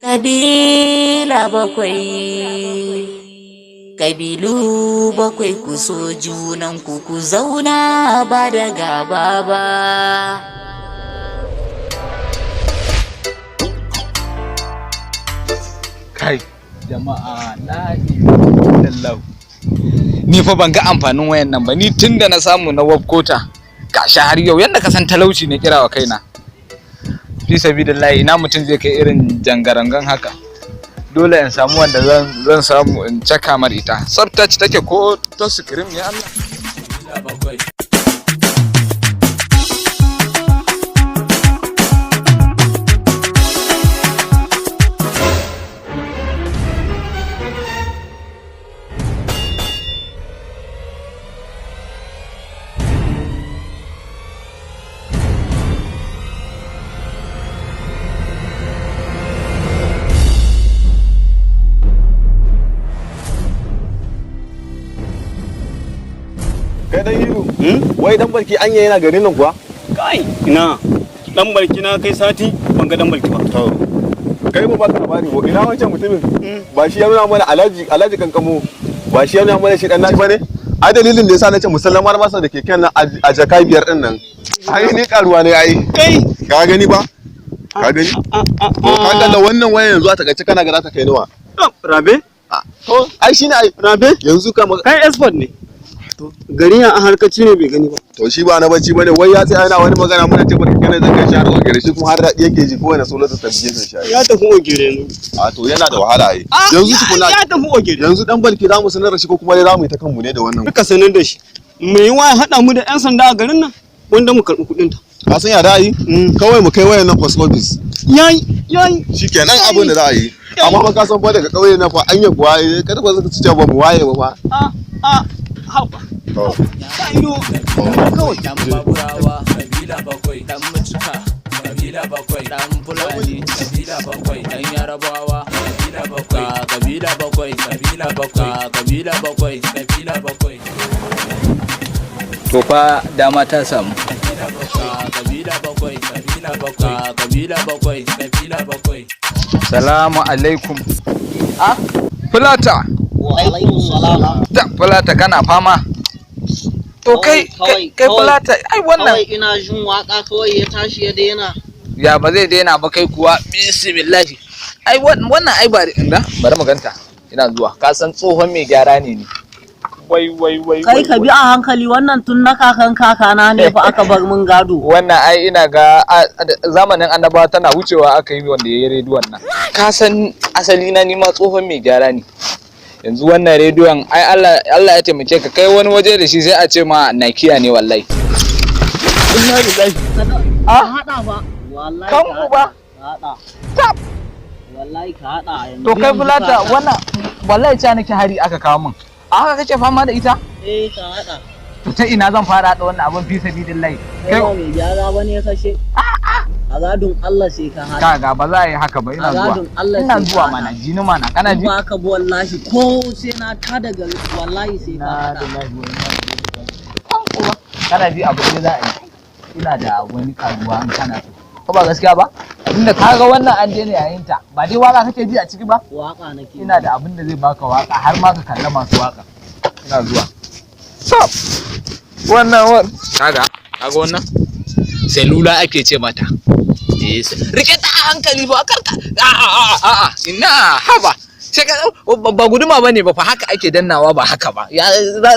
Kabila bakwai, ƙabilu bakwai, ku so junanku, ku zauna ba da gaba ba. Kai jama'a, la ilaha, ni fa ban ga amfanin wayan nan ba. Ni tunda na samu na wabkota, gashi har yau yanda ka san talauci ne kirawa kaina. Fi sabilillahi, ina mutum zai kai irin jangarangan haka? Dole in samu wanda zan samu in caka mar ita. Soft touch take ko touch screen ne? Allah. Kai dan Hiru, wai dan barki anya yana garin nan kuwa? Kai, ina dan barki? Na kai sati ban ga dan barki ba. To. Kai, mu baka labari ko ina wancan mutumin? Ba shi ya nuna mana Alhaji Kankamo. Ba shi ya nuna mana shi dan nashi bane? Ai dalilin da yasa nace musallamar masa da keken nan a jaka 5 din nan. Ai ni karuwa ne ai. Kai. Ka gani ba? Ka gani? To ka kalla wannan wayan yanzu a takaice, kana ga za ta kai nawa? Rabe. To ai shine ai. Rabe. Yanzu ka Kai expert ne gari ya a harkaci ne bai gani ba. To shi ba na bacci bane, wai ya tsaya yana wani magana, muna ce barka kana zan kai shi har ogere, shi kuma har daɗi yake ji, kowane solo ta tabbije shi. Ya tafi ogere yanzu. A to yana da wahala ai. Yanzu tukuna Ya tafi ogere. Yanzu dan balki za mu sanar da shi ko kuma dai za mu yi ta kanmu ne da wannan? Duka sanar da shi mai yiwa ya haɗa mu da yan sanda a garin nan, wanda mu karɓi kuɗin ta. Ka san ya da yi? Kawai mu kai wayan nan post office. Yayi, yayi. Shikenan abin da za a yi. Amma fa ka san fa daga kauye na fa, anya kuwa kada fa suka ci ba mu waye ba fa. A a, haba. To. Sa ido kawai. Dan Baburawa, kabila bakwai. Dan Mucika, kabila bakwai. Dan Fulani, kabila bakwai. Dan Yarabawa, kabila bakwai. Kabila bakwai, kabila bakwai, kabila bakwai, kabila bakwai. To fa dama ta samu. Kabila bakwai, kabila bakwai, kabila bakwai, kabila bakwai. Salamu alaikum. Ah, Fulata. Wa alaikum salam. Ta Fulata, kana fama? To kai Kawai, kai kawai. Fulata, ai wannan Kawai ina jin waka kawai ya tashi ya daina. Ya ba zai daina ba kai kuwa? Bismillahi. Ai wannan ai ba inda bari mu ganta. Ina zuwa. Ka san tsohon mai gyara ne ni. Wai wai wai. Kai, Wai, ka bi wai. a hankali, wannan tun na kakan kakana ne fa aka bar mun gado. Wannan ai ina ga zamanin annabawa tana wucewa aka yi wanda ya yi rediyon nan. Ka san asali na, ni ma tsohon mai gyara ne. Yanzu wannan rediyon ai Allah Allah ya taimake ka kai wani waje da shi, sai a ce ma Nakiya ne wallahi. Inna lillahi. Ka hada ba. Wallahi Kan ka hada, uba. Ka hada. Tab. Wallahi ka hada yanzu. To kai yanzu ka Fulata, hada. wannan wallahi ca nake hari aka kawo min. A haka kake fama da ita? Eh, ka hada. To ta ina zan fara haɗa wannan abin, fi sabilillahi? Kai ba mai gyara bane kashe. A gadon Allah sai ka hada. Kaga, ba za a yi haka ba, ina A zuwa. gadon Allah Ina sai ka zuwa hada. mana, jini mana, kana In ji? ba ka bi, wallahi ko sai na ta daga, wallahi sai ka hada. Kana ji, abu da za a yi. Ina da wani karuwa in kana so. Ko ba gaskiya ba? Tunda ka ga wannan an daina yayin ta. Ba dai waka kake ji a ciki ba? Waka nake. Ina da abin da zai baka waka har ma ka kalla masu waka. Ina zuwa. Stop. Wannan kaga, kaga wannan? Selula ake ce mata. Eh, rike ta a hankali ba karka. A a a a a, ina haba. Sai ka ba guduma bane ba fa, haka ake dannawa, ba haka ba. Ya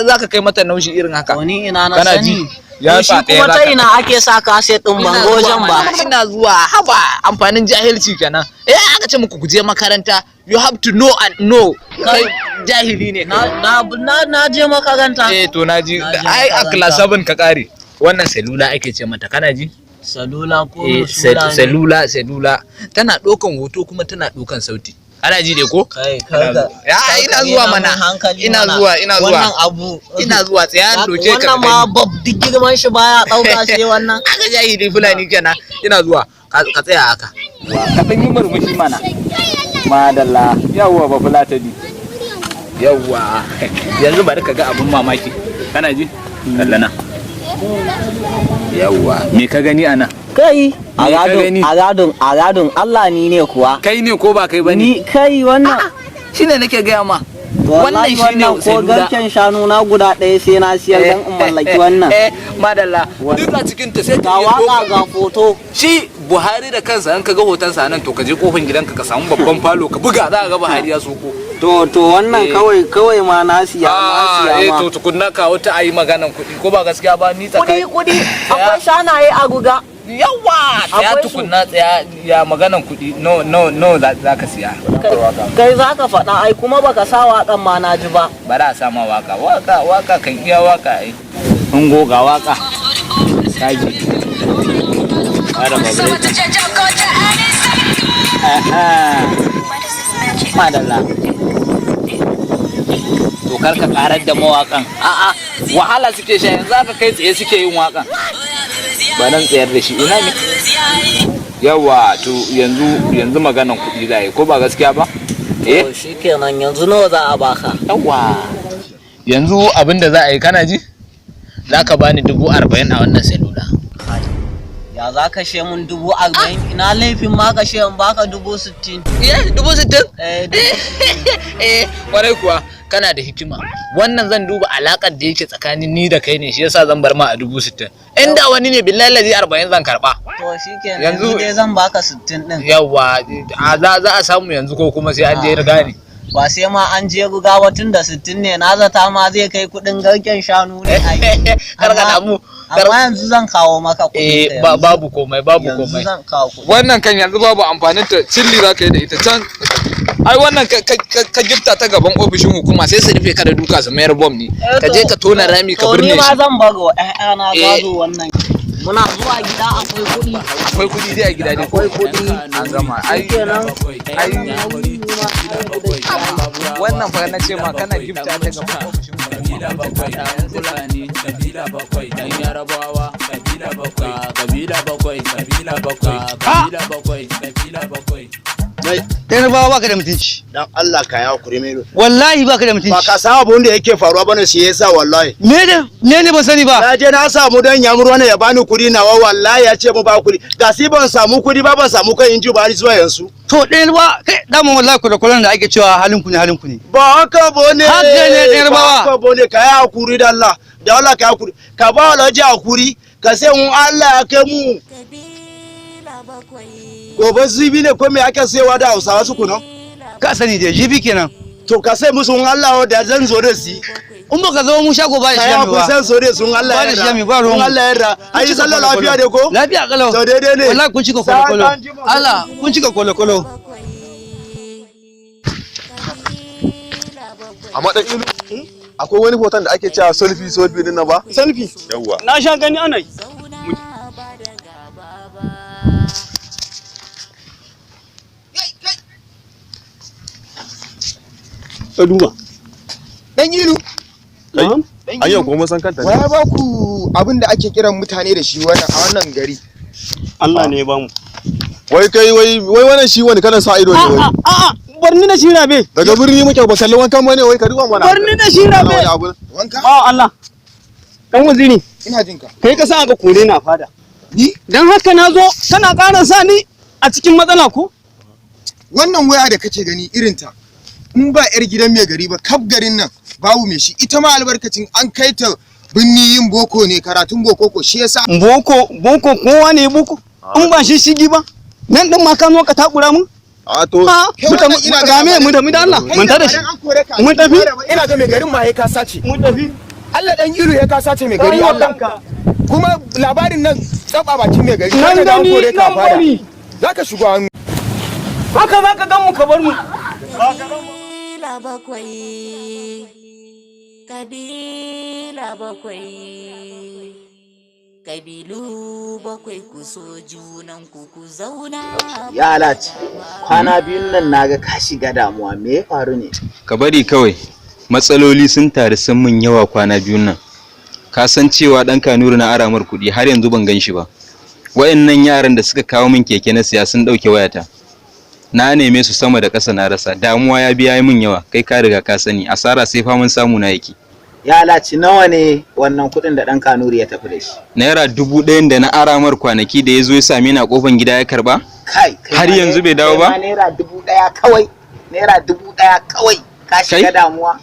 za ka kai mata naushi irin haka. Wani ina na Kana sani. ji? Ya To shi sa ɗaya kuma ta zaka- ina ake sa kaset din, ban ga wajen ba. Ina zuwa, haba, amfanin jahilci kenan. Eh, aka ce muku ku je makaranta, you have to know and know. Kai jahili ne. Na je makaranta. Eh, to na ji Na je ai a makaranta. class 7 ka kare. Wannan selula ake ce mata, kana ji? Salula ko Eh, musula ne? Selula, selula tana ɗaukan hoto kuma tana ɗaukan sauti. Kana ji dai ko? Kai, karka. Ya, ina zuwa mana. Ina zuwa, ina zuwa. Wannan abu. Ina zuwa, tsaya in doke ka ka Wannan ma gani. bab duk girman shi baya ɗauka sai wannan. Aka jahili Fulani kenan. Ina zuwa, ka tsaya haka. Ka ɗan yi murmushi mana. Madalla, yawwa ba Fulatani. Yawwa, yanzu bari ka ga abin mamaki. Kana ji? Kalla nan. Yawwa, me ka gani a nan? Kai, Me ka gani? aradun, aradun, aradun Allah ni ne kuwa. Kai ne ko ba kai bane? Ni kai wannan. Shine nake gaya ma. Wannan Wallahi shine wannan ko salula. garken shanu na guda ɗaya sai na siyar dan in mallaki wannan. Eh, madalla. Duk a cikin ta sai Ga ka iya waka ɗaukar- ga foto. Shi Buhari da kansa in ka ga hotonsa nan, to ka je kofin gidanka ka samu babban falo ka buga, za ka ga Buhari ya soko. To wannan Eh. kawai ma na siya, na Ah, siya eh ma. to tukunna kawo ta ayi maganan kuɗi, ko ba gaskiya ba ni Kuɗi tsakani. kuɗi, akwai shanaye a guga. Yawa, tsaya Akwai su. tukunna, tsaya, ya maganan kuɗi, no no no, za ka siya? Kai za ka faɗa ai, kuma baka sa waƙan ma na ji ba. Bara a sama waka, waka waka kan iya waka ai. In goga waka. Kaji. Ara babu. Madalla. To kar ka karar da mawakan. A'a, wahala suke sha yanzu, aka kai tsaye suke yin wakan. Ba nan tsayar da shi ina ne. Yawa, to yanzu maganan kuɗi za a yi, ko ba gaskiya ba? Eh? To shikenan, yanzu nawa za a baka? Yawa. Yanzu abin da za a yi, kana ji? Za ka bani 40,000 a wannan salula. Ya za ka she mun 40,000? Ina laifin ma ka she in baka 60,000. Eh, 60,000? Eh, Eh, kwarai kuwa kana da hikima. Wannan zan duba alakar da yake tsakanin ni da kai ne, shi yasa zan bar ma a 60,000. Inda wani ne, billahi lazi 40 zan karba. To shikenan, Yanzu- yanzu dai zan baka 60 din. Yawa, a za a samu yanzu ko kuma sai an je riga ne? Ba sai ma an je ruga ba, tun da 60 ne, na zata ma zai kai kuɗin garken shanu ne ai. Kar ka damu. Amma yanzu zan kawo maka kuɗin Eh, ka yanzu. babu komai, babu Yanzu komai. zan kawo kuɗi. Wannan kan yanzu babu amfanin ta, cilli za ka yi da ita can. Ai wannan ka gifta ta gaban ofishin hukuma, sai su rufe ka da duka su mayar bom ne. Ka je ka tona rami ka To ni birne ma shi. zan bar wa ƴaƴana Eh. gado wannan. Muna zuwa gida akwai kuɗi. Akwai kuɗi dai a gida dai. Akwai kuɗi. An gama. Ai Shikenan. ai wannan fa na ce ma kana gifta ta gaban ofishin Kabila bakwai ɗan Fulani, kabila bakwai ɗan Yarabawa, kabila bakwai, kabila bakwai, kabila bakwai, kabila bakwai, kabila bakwai. Yarbawa baka da mutunci. Dan Allah ka ya hakuri mai. Wallahi baka da mutunci. Ba ka san abun da yake faruwa bane, shi yasa wallahi. Me da me ne ban sani ba? Na je na samu dan yamur wani ya bani kudi nawa, wallahi ya ce mu ba kudi. Ga si ban samu kudi ba, ban samu kan inji ba har zuwa yanzu. To ɗayan ba kai dama wallahi kula da ake cewa halin ku ne, halin ku ne. Ba haka bane. Haka ne, ɗan Yarbawa. Ba haka bane, ka ya hakuri da Allah. Da Allah ka ya hakuri. Ka ba Alhaji hakuri, ka sai mun Allah ya kai mu. Gobe zibi ne ko me ake sayowa da Hausawa su kuno? Ka sani dai jibi kenan. To ka sai musu in Allah da zan zo da si. In baka zo mu shago ba da Ka shi ya mi ba. hakuri zan zo da su in Allah Ba ya da yarda. shi mi ba ruwan In mu. Allah ya yarda. Ai Kun cika sallah lafiya kwalo-kwalo. dai ko? Lafiya kalau. To daidai ne. Wallahi kun cika Sai kwalo-kwalo. an jima. Allah kun cika kwalo-kwalo. Amma dan ilu, akwai wani hoton da ake cewa selfie selfie din nan ba? Selfie. Yawwa. Na sha gani ana yi. Ka duba. Dan Ilu, Na'am. Ayyan kuma san kanta ne. waya ba ku abin da ake kiran mutane da shi wannan a wannan gari? Allah ne ya bamu. Wai kai, wai wai wannan shi wani kalan sa ido ne wai? A'a, a'a, barni da shi rabe. Daga birni muke, ba kallon wankan bane wai, ka duba mana. Barni da shi rabe. Wani abu. Wanka? Ba Allah. Dan waziri, Ina jin ka. kai ka sa aka kore na fada. Ni? Dan haka na zo kana ƙara sa ni a cikin matsala ko? Wannan waya da kake gani irinta, in ba 'yar gidan mai gari ba, kaf garin nan babu mai shi. Ita ma albarkacin an kai ta binni yin boko ne, karatun boko ko shi yasa. Boko, boko kowa ne boko. In ba shi shigi ba. Nan din ma ka zo ka takura mun? A to A, Kai mu wannan ina tafi ga game mu tafi da Allah. Kai Mun da tada shi. ba dan an kore ka a Mun cikin tafi. fada ba, ina ga mai garin ma ya ka sace. Mun tafi. Allah dan Ilu ya ka sace mai gari Allah. Kuma labarin nan tsaba bakin mai gari. Nan Zaka ga an gani, kore ka a nan fada. bari. Zaka shigo hannu. Haka za ka gan mu ka bar mu. Kabila bakwai, kabila bakwai, kabilu bakwai, ku so junanku ku zauna. Ya Alat, kwana biyun nan naga ka shiga damuwa, me ya faru ne? Ka bari kawai, matsaloli sun taru sun mun yawa kwana biyun nan. Ka san cewa ɗan Kanuri na aramar kuɗi, har yanzu ban gan shi ba. Wayannan yaran da suka kawo min keke na siya sun ɗauke wayata. Na neme su sama da ƙasa na rasa. Damuwa ya biya min yawa, kai ka riga ka sani, asara sai faman samu na yake. Ya laci nawa ne wannan kuɗin da ɗan Kanuri ya tafi da shi? ₦1,000 da na aramar kwanaki da ya zo ya same ni a kofan gida ya karba. Kai, kai Har ma yanzu bai dawo kai ba? ma ₦1,000 kawai, ₦1,000 kawai ka shiga Kai? damuwa.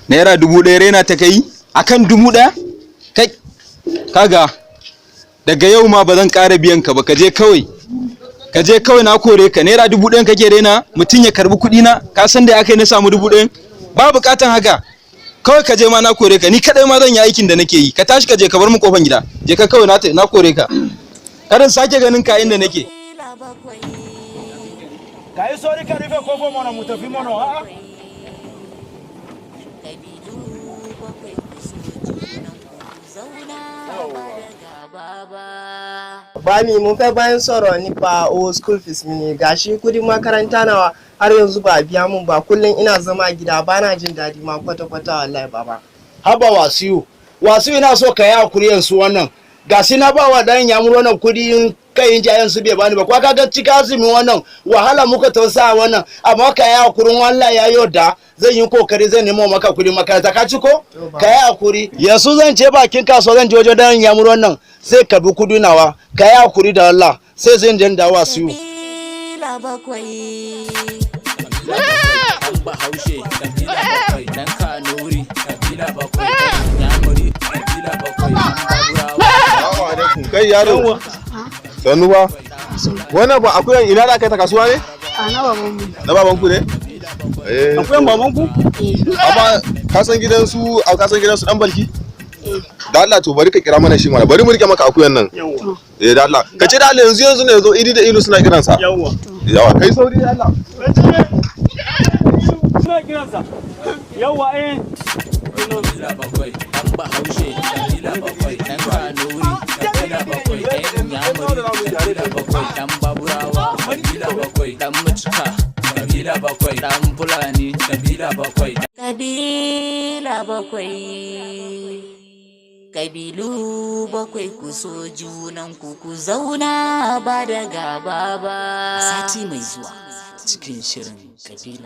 ₦1,000 rena ta kai akan 1,000? Kai, kaga daga yau ma ba zan ƙara biyan ka ba, ka je kawai. Ka je kawai, na kore ka. ₦1,000 kake rena mutum ya karbi kuɗi na? Ka san da aka yi na samu 1,000? Ba buƙatan haka. Kawai ka je ma, na kore ka. Ni kadai ma zan yi aikin da nake yi. Ka tashi ka je, ka bar mu kofan gida. Je ka kawai, na kore ka. Karin sake ganin ka inda nake. Ka yi sauri ka rufe kofar mana mu tafi mana, a'a. Kabilu bakwai, ku so junan ku, ku zauna ba da gaba ba. Bami, mun fẹ́ bá yín sọ̀rọ̀ nípa owó school fees mi ne. Gashi kudin makaranta nawa har yanzu ba a biya mun ba. Kullum ina zama gida bana jin daɗi ma kwata-kwata, wallahi baba. Haba Wasiu, Wasiu, ina so ka yi hakuri yanzu. Wannan ga na ba wa dan yamur wannan kudin kai jayen su bai bani ba kwa. Kaga cika azumi wannan wahala muka tausa wannan, amma ka yi hakurin wallahi ya yoda zan yi kokari zan nemo maka kudin makaranta. Ka ci ko? Ka yi hakuri. Yanzu zan je bakin kasuwa, zan je wajen dan yamur wannan sai ka bi kudi nawa. Ka yi hakuri da Allah, sai zan je da Wasiu. Kabila bakwai. Dan Bahaushe kabila bakwai, dan Kanuri kabila bakwai, dan Yamuri kabila bakwai, dan Baburawa. Assalamu alaikum. Kai yaro. Sannu ba. Wannan ba akuyan ina da kai ta kasuwa ne? A, na babanmu. Na babanku ne? Eh. Akuyan babanku? Amma ka san gidan su dan Balki? Da Allah, to bari ka kira mana shi mana. Bari mu rike maka akuyan nan. Yawwa. Eh, da Allah. Ka ce da Allah yanzu yanzu ne yazo, Idi da Ilu suna kiransa. Yawwa. Yawa, kai sauri da Allah. Suna kiransa. Yawwa, eh. Kabila bakwai, dan Bahaushe kabila bakwai, dan Kanuri kabila bakwai, dan Yamuri kabila bakwai, dan Baburawa kabila bakwai, dan Mucika kabila bakwai, dan Fulani kabila bakwai. Kabila bakwai. Kabilu bakwai, ku so junan ku, ku zauna ba da gaba ba. Sati mai zuwa cikin shirin kabila.